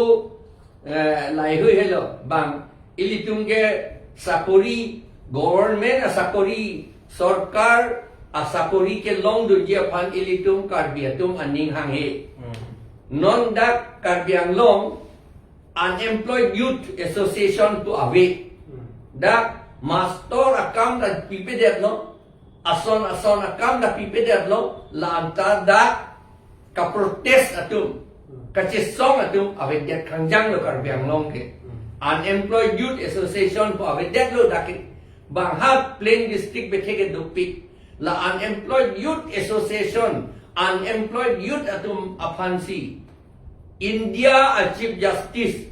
eh, laheihui helo, bang, ilitum ke sakori, government asakori, sorkar asakori kelongdunji aphan ilitum Karbi atum aning hanghe. Hmm. Non dak Karbi Anglong Unemployed Youth Association pu ave. Hmm. Dak mastor akam ta pipedetlo, ason ason akam ta pipedetlo, la anta dak kaprotest atum, hmm, kachesong atum avedet khangjang lo Karbi Anglong ke. Hmm. Unemployed Youth Association pu avedetlo dak ke. Bang ha plain district bethe ke dopik. La Unemployed Youth Association, unemployed youth atum aphansi India a-Chief Justice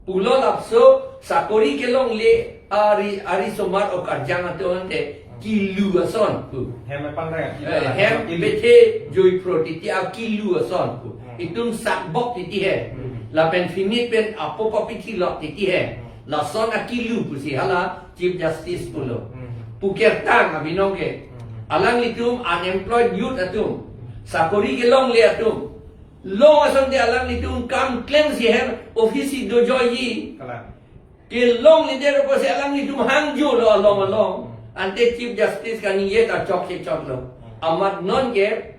pulo lapuson sakori kelongle ari, ari somar okarjang atum ante kilu ason pu. Hem epang raya, eh, hem kilu. Bethe joiprot titi a kilu ason pu. Hmm. Itum sakbok titi he. Hmm. Lapen finit pen apo papithi lok titi he. Hmm. Lason a kilu pusi hala Chief Justice pulo. Hmm. Pu kertang abinong ke. Hmm. Alanglitum unemployed youth atum, sakori kelongle atum, long asonte alanglitum kam klemsi hem office si dojoiji. Kalang. Kelongledet apotsi alanglitum hangjo lo along along. Hmm. Ante Chief Justice kaningje ta chokche choklo. Hmm. Amat non ke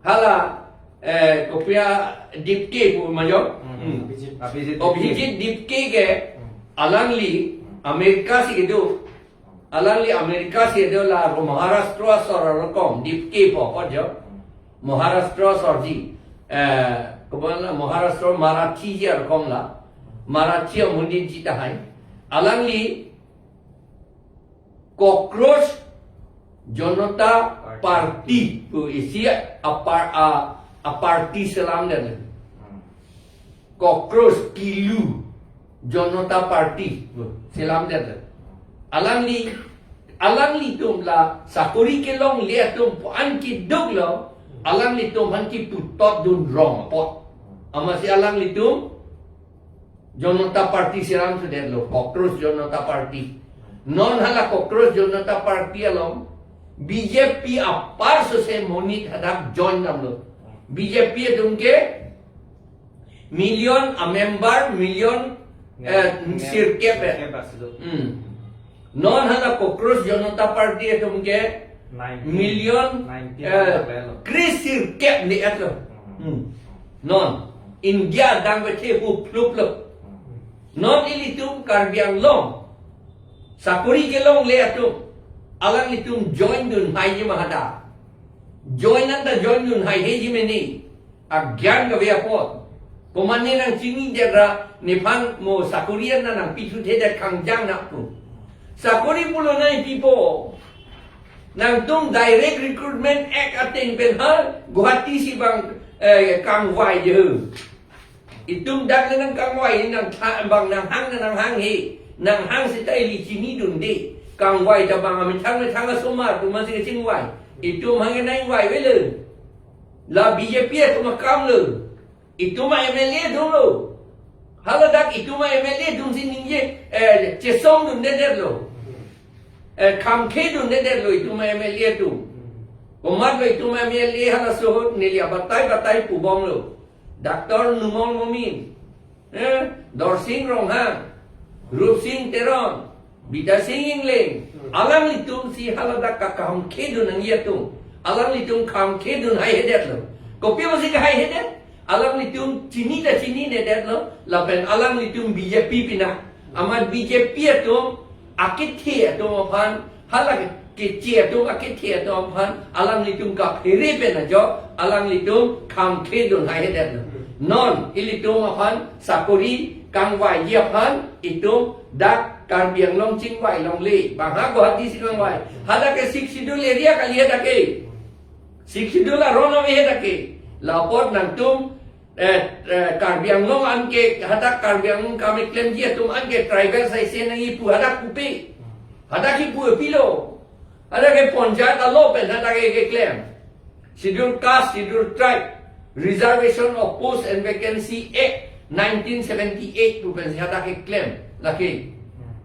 hala, eh, kopi a Dipke pu majo. Hmm. Hmm. Abhijit. Abhijit Dipke. Abhijit Dipke ke, hmm, alangli, hmm, America si kedo. Alangli America si kedo, la Maharashtra asor arlokom Dipke pu apot jo. Maharashtra asorji. Eh, kopi la Maharashtra Marathiji arlokom la. Marathi amonitji tahai. Alangli Cockroach Janata Party pu isi a par-, a, a party selamdet. Hmm. Cockroach kilu Janata Party pu selamdet. Alangli, alanglitum la sakori kelongle atum pu an kiduk lo, alanglitum aphan kiputotdun rong apot. Amatsi alanglitum Janata Party selamsudetlo, Cockroach Janata Party. Non hala Cockroach Janata Party along B J P apar sose monit hadak join damlo. B J P atum ke million a member, million, eh, sirkep, eh. Sirkep asilo. Hmm. Non hala Cockroach Janata Party atum ke nineteen, million, nineteen eh, lelo. Kre sirkep ni-etlo. Hmm. Hmm. Non India adang bethe hupluplo. Hmm. Non ilitum Karbi Anglong sakori kelongle atum, alanglitum joindun haiji ma hadak. Join anta joindun haiheji mene. Agyan kave apot. Komatne nangchinidet ra nephan mo sakori an nangpithuthedet khangjang na pu. Sakori pulo nangpipo. Nangtum Direct Recruitment Act ateng pen ha Guwahati si bang, eh, kangvai je. Itum dak le nangkangvai nangtha bang nanghang nanghanghe. Nanghang seta ili chinidunde. Kangvai ta bang amethang methang asomar atum si kachingvai. Itum hanghe nangvai avelo. La B J P atum akam lo. Itum a M L A atum lo. Haladak itum a M L A atum si ningje, eh, chesongdundedetlo. Eh, khamkhedundedetlo itum a M L A atum. Komatlo itum a M L A halaso ahut neli abatai batai pubomlo. Doctor Numal Momin. Eh, Dorsing Ronghang, Rupsing Teron, Bidya Sing Engleng, alanglitum si haladak kakhamkhedun nangji atum, alanglitum khamkhedun haihedetlo. Kopi apotsi kahaihedetlo? Alanglitum chini ta chininedetlo, lapen alanglitum B J P pina. Amat B J P atum akethe atum aphan, hala keche atum akethe atum aphan alanglitum kaphere pen ajok alanglitum khamkhedun haihedetlo. Non ilitum aphan sakori kangvaiji aphan itum dak Karbi Anglong chingvai longle, bang ha Guwahati si kangvai. Hadak ke Sixth Schedule area kali hadak ke. Sixth Schedule aron ave hadak ke. La apot nangtum Eh, eh, Karbi Anglong anke, hadak Karbi Anglong kam keklemji atum anke tribal saise nangji pu hadak pupe. Hadak kipu pilo. Hadak ke panchayat alo pen hadak ke keklem. Schedule Caste, Schedule Tribe, Reservation of Post and Vacancy Act nineteen seventy-eight pu pensi hadak keklem. Lake.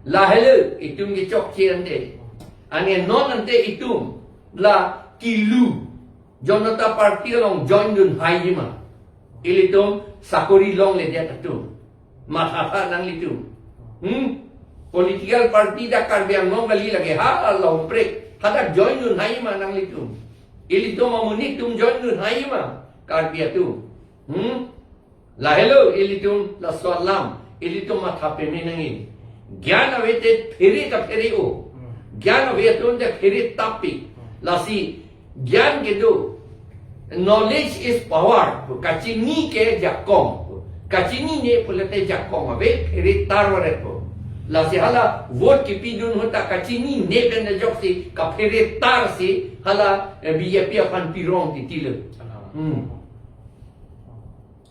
Lahelo itum kechokche ante. Ane non ante itum la kilu Janata Party along join dun haiji ma? Ilitum sakori longledet atum. Mathatha nanglitum. Hmm? Political party dak Karbi Anglong kali lake, ha longprek. Hadak join dun haiji ma nanglitum? Ilitum amonit atum join dun haiji ma Karbi atum? Hmm? Lahelo ilitum laso alam, ilitum matha peme nangji. Gyan ave te phere ta phere-o. Gyan ave atum te phere tapi. Lasi gyan kedo. Knowledge is power. Kachinine ke jakong. Kachinine pulote jakong ave, phere tar varet po. Lasi hala vote kipidun ahut ta kachinine pen ajoksi kaphere tarsi hala, eh, B J P aphan pirong titilo. Hmm.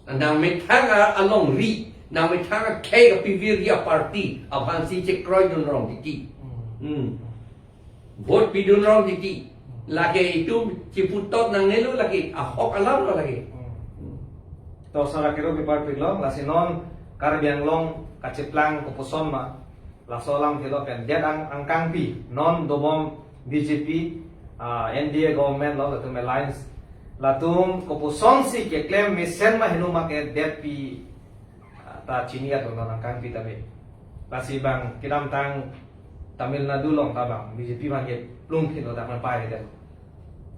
Nangmethang alongri, nangmethang akhei kapivirji aparty aphansi chekroi dun rong titi. Hmm. Vote pidun rong titi. Lake itum chiputot nangnelo lake, ahok alam lo lake. Hmm. To sar akero kepar pilong, lasi non Karbi Anglong kacheplang kopuson ma, laso alam thelo pen. Det ang, angkangpi, non dobom B J P, ah, N D A government lo, latum alliance. Latum kopusonsi keklem mesen ma heno ma ke detpi, ah, ta chini atum non angkangpi tame. Lasi bang kedamtang Tamil Nadu along ta bang B J P aphan keplung phit lo dak man pai det.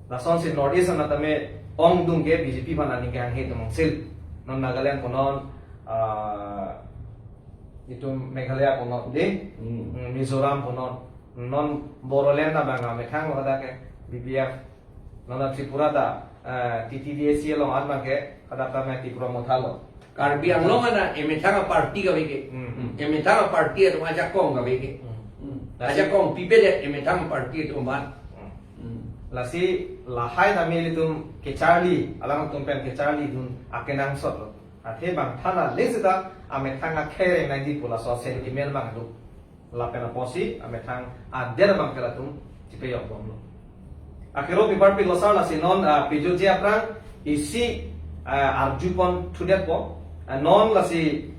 Lasonsi North East ana tame ongdung ke B J P aphan aning kehanghe atum ongsil. Non Nagaland konon, ah, itum Meghalaya konon de, Hmm. Hmm, Mizoram konon, non Bodoland abang amethang lo hadak ke B P F. Non Tripura ta, eh, T T D A C along an abang ke hadak tame Tipra Motha lo. Karbi Anglong ana emethang aparty kave ke. Hmm. Emethang aparty atum ajakong kave ke. Hmm. Hmm. Ajakong pipedet emethang aparty atum aphan. Hmm. Hmm. Lasi lahai tame ilitum kecharli, alangtum pen kecharli dun akenangsot lo. Athe bang than ale seta amethang akhei reng nangji pu laso sentiment abang do. Lapen apotsi amethang adet abang ke latum chipejok bomlo. Akero kepar pilong sar, lasi non, ah, pejutji aphrang isi, ah, arjupon thudetpo. Ah, non lasi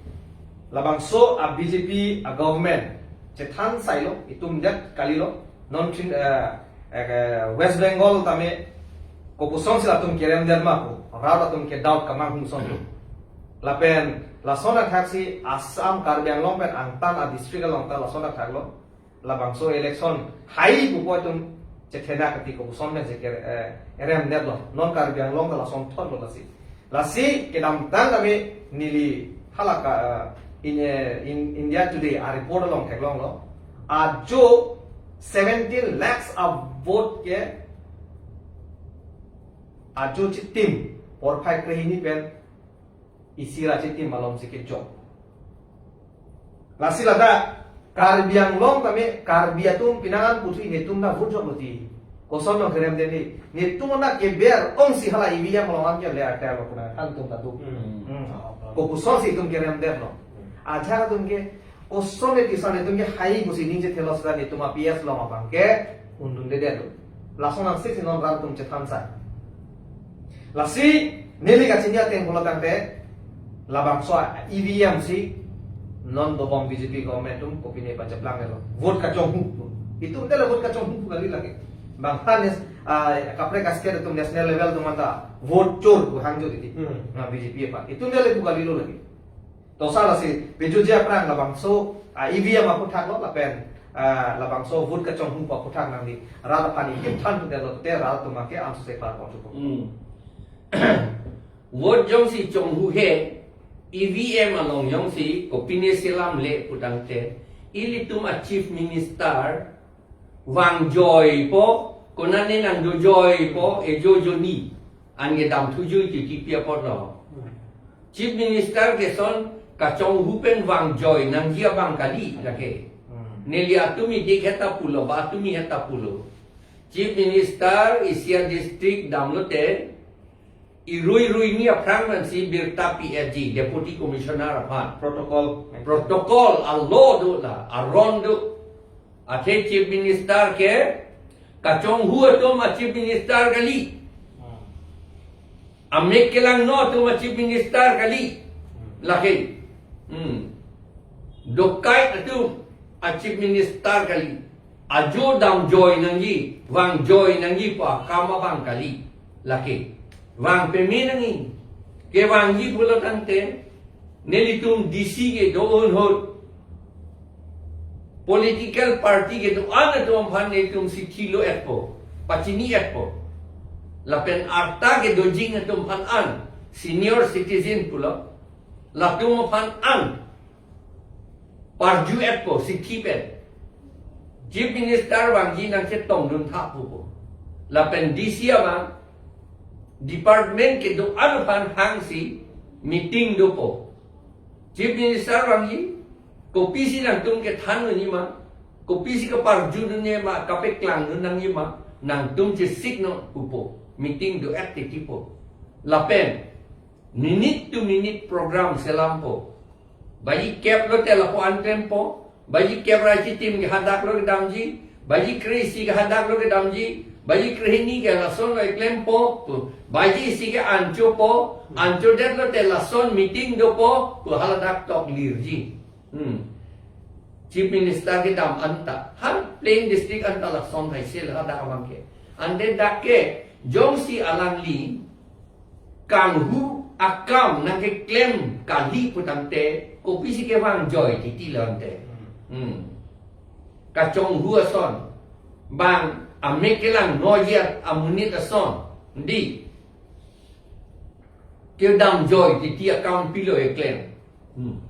labangso a B J P a government chethan sailo, itum det kalilo. Non thin, ah, eh, West Bengal tame kopusonsi latum kerem det ma pu, rat atum ke doubt kamang hungson. Lapen lason athaksi Assam Karbi Anglong pen angtan a district along ta lason athak lo. Labangso election hai pupo atum chethena kati kopuson pen si ke, eh, kerem det lo. Non Karbi Anglong ta lason thot lo lasi. Lasi kedamtang kami neli halaka, eh, in, eh, in India Today a report along theklonglo. Ajo seventeen lakhs a vote ke ajo chitim porphai krehini pen isi ra chitim malomsi kejok. Lasi ladak Karbi Anglong tame Karbi atum pinangan pusi netum ta vote jok lo ti. Koson lo kerem det ni. Netum na keber ongsi hala E V M along an kele atel lo kuna than tum ta tu. Hmm. Hmm. Kopusonsi itum kerem det lo. Ajahak atum ke koson ne tisa netum ke hai pusi ning chethelo seta netum a P S along abang ke undun det det lo. Lason angsik si non rat atum chethan sa. Lasi neli kachini ateng pulo tangte labangso E V M si non dobom B J P government atum kopine pacheplang lo. Vote kachonghu. Itum det lo vote kachonghu kali lake. Bang hanes, ah, kaprek ka state atum national level atum anta vote chor pu hangjo titi. Hmm. Na B J P aphan. Itum det lo pu kalilo lake. To sar lasi pejutji aphrang labangso, ah, E V M aphuthak lo lapen, ah, labangso vote kachonghu pu aphuthak nangli rat aphan ikim than pute lote rat atum ke ansose klar pon chupo. Hmm. Vote jongsi chonghu he, E V M along jongsi kopine selam le pu tangte, ilitum a Chief Minister vangjoipo, konane nangdojoipo, ejo joni, anke damthu joi titi pi apot lo. Hmm. Chief Minister ke son kachonghu pen vangjoi nangji abang kali lake. Hmm. Neli atum idik heta pulo, ba atum i heta pulo. Chief Minister isi a district damlote, Irui rui ni aphrang nangsi birta P F G, Deputy Commissioner aphan protocol, protocol a-law do la, aron do. Athe Chief Minister ke kachonghu atum a-Chief Minister kali. Amek kelangno atum a-Chief Minister kali. Lake. Hmm. Dokait atum a-Chief Minister kali. Ajo damjoi nangji, vangjoi nangji pu akam abang kali. Lake. Vang peme nangji. Kevangji pulo tangte, nelitum D C kedo-an ahut, political party kedo-an atum aphan nelitum sithi lo-etpo, pachini-etpo. Lapen arta kedojing atum aphan an, senior citizen pulo, latum aphan an parju-etpo, sithi pen. Chief Minister vangji nangchetongdun tha pupo. Lapen D C abang, department kedo-an aphan hangsi meeting dopo. Chief Minister vangji, kopisi nangtum kethan unji ma, kopisi kaparjudunji ma, kapeklangdun nangji ma, nangtum chesiknon pupo. Meeting do-et titipo. Lapen minute to minute program selampo. Baji kep lote lapu-an klempo. Baji kep ra chitim ke hadak lo kedamji. Baji kre-isi ke hadak lo kedamji. Baji kre-hini ke lason lo klempo. Pu. Baji isi ke anchopo. Anchodet lote lason meeting dopo. Pu haladak tok lirji. Hmm. Chief Minister kedam anta. Hal plain district anta lason hai sel hadak abang ke. Ante dak ke jongsi alangli kanghu akam nangkeklem kali pu tangte, kopisi kevangjoi titi lo ante. Hmm. Kachonghu ason, bang amek kelangnoji amonit ason, di. Kedamjoi titi akam pilo keklem. Hmm.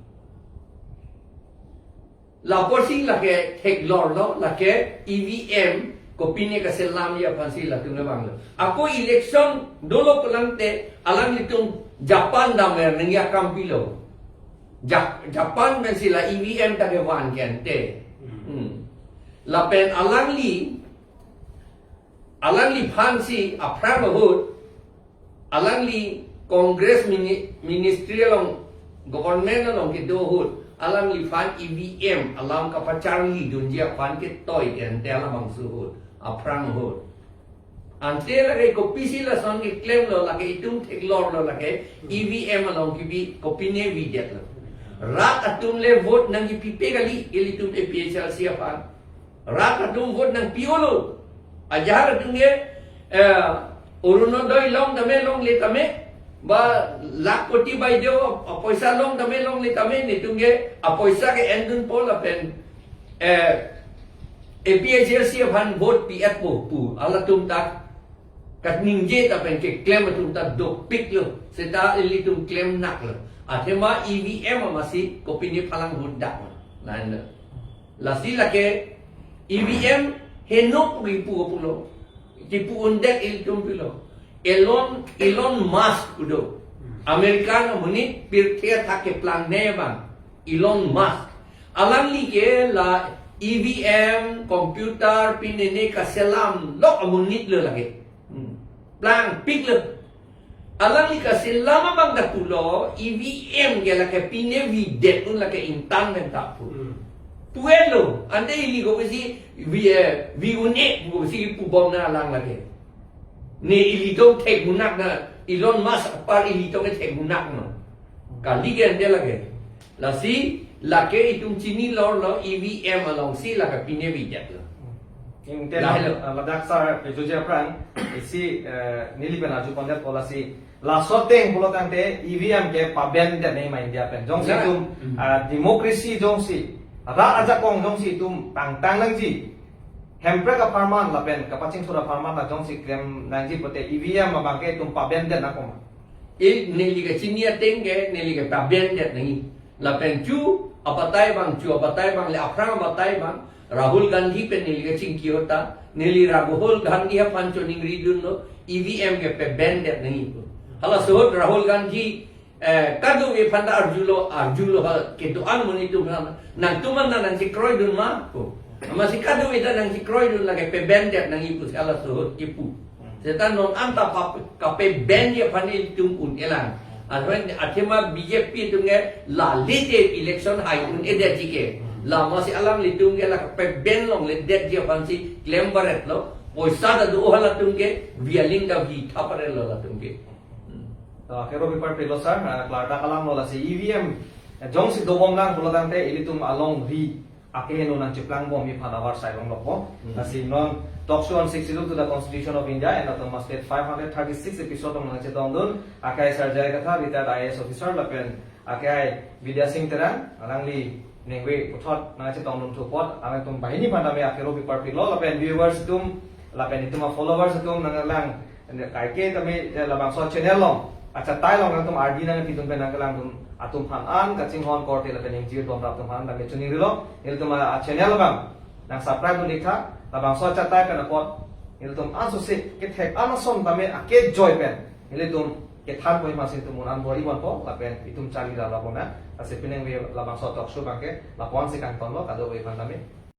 Lapusi lake theklor lo, lake E V M kopine kaselamji aphansi latum le vanglo. Ako election dolo pu tangte alanglitum Japan dam-er nangji akam pilo. Ja-, Japan pensi la E V M ta kevan ke ante. Hmm. Lapen alangli, alangliphansi aphrang ahut, alangli Congress mini-, ministry along, government along kedo ahut, alangliphan E V M alam kapacharlidunji aphan ketoi ke ante alabangso ahut, aphrang ahut. Ante lake kopisi lason keklemlo, lake itum theklor lo, lake E V M along kebi kopine videt lo. Rat atum le vote nangkepipe kali, ilitum A P H L C aphan. Rat atum vote nangpi-olo. Ajahak atum ke, eh, Orunodoi long tame longle tame, ba Lakhpati Baideo apoisa long tame longle tame, netum ke apoisa ke endunpo lapen, eh, A P H L C aphan vote pi-etpo pu, halatum ta kaningje ta pen keklem atum ta dopik lo, seta ilitum klem nak lo. Athema E V M amatsi kopine phalang vote dak lo. Lain lo. Lasi lake E V M heno pu kipu pulo. Kipu undet ilitum pilo. Elon, Elon Musk pu do. American amonit pirthe athak keplangne abang. Elon Musk. Alangli ke la E V M, computer, pinene kaselam lok amonit lo lake. Hmm. Plangpik lo. Alangli kaselam abang ta pulo, E V M ke lake pine videt un lake ingtang pen ta pu. Hmm. Pu-et lo, ante ili kopisi vi, eh, vi un-e, kopisi pubom na alang lake. Ne ilitum thek munak na, Elon Musk apar ilitum ke thek munak no. Kali ke ante lake. Lasi, lake itum chinilor lo E V M alongsi lake pine videt lo. Ingte lahelo. La-, ladak sar pejoje aphrang, isi, eh, neli pen arju pondet po lasi. Laso ateng pulo tangte E V M ke pabendet nangji ma India pen. Jongsi, ya, itum, hmm, ah, democracy jongsi, rat ajakong jongsi itum tangtang nangji. Hemprek apharman lapen kapachingthur apharman ta jongsi klem nangji pote E V M abang ke itum pabendet nangkok ma? E, neli kachini ateng ke, neli ke pabendet nangji. Lapen chu abatai abang, chu abatai abang, le aphrang abatai abang, Rahul Gandhi pen neli kachingki ahut ta, neli Rahul Gandhi aphan choningridunlo, E V M ke pabendet nangji pu. Halaso ahut Rahul Gandhi, eh, kadokave aphan ta arjulo, arjulo ha, kedo-an amonit atum aphan, nangtum an nangchekroidun ma pu. Amatsi kadokave ta nangchekroidun lake pabendet nangji pusi halaso ahut kipu. Seta non anta pap kape-ban ji aphan ilitum un-elang. Athema, athema B J P atum ke la lite election hai un-edetji ke. Lama si alanglitum ke la kape-ban longledetji aphan si klem paret lo. Poisa ta do halatum ke, bialing ta bi tha paret lo latum ke. Hmm. To, akero bipar pilo sir, ah, klardak alam lo lasi E V M, eh, jongsi dobom nang pulo tangte ilitum alongri akeheno nangcheplang bomji aphan avarsai longlokpo. Hmm. Lasi non talk show on sixty-two to the Constitution of India and Autonomous State five hundred thirty-six episode along nangchetongdun, akai Sir J I Kathar, retired I A S officer, lapen akai Bidya Sing Terang, alangli ningve puthot nangchetongdun thu apot, alangtum banghini aphan tame akero bipar pilo, lapen viewers atum, lapen itum a-followers atum nanglang, kaike tame, eh, labangso channel along, achatai along nangtum ardi nangpidun pen nangkelangdun atum aphan an kachinghon korte lapen ingjir bomrap atum aphan tame chiningrilo, ilitum a-channel abang nang subscribe dun iktha, labangso achatai pen apot ilitum ansose kethek an ason tame akejoi pen ilitum kethan poi masi itum un-an bor-i bompo, lapen itum charli ra labona, lasi peningve labangso talk show abangke lapu-an si kangtonlo, kadokave aphan tame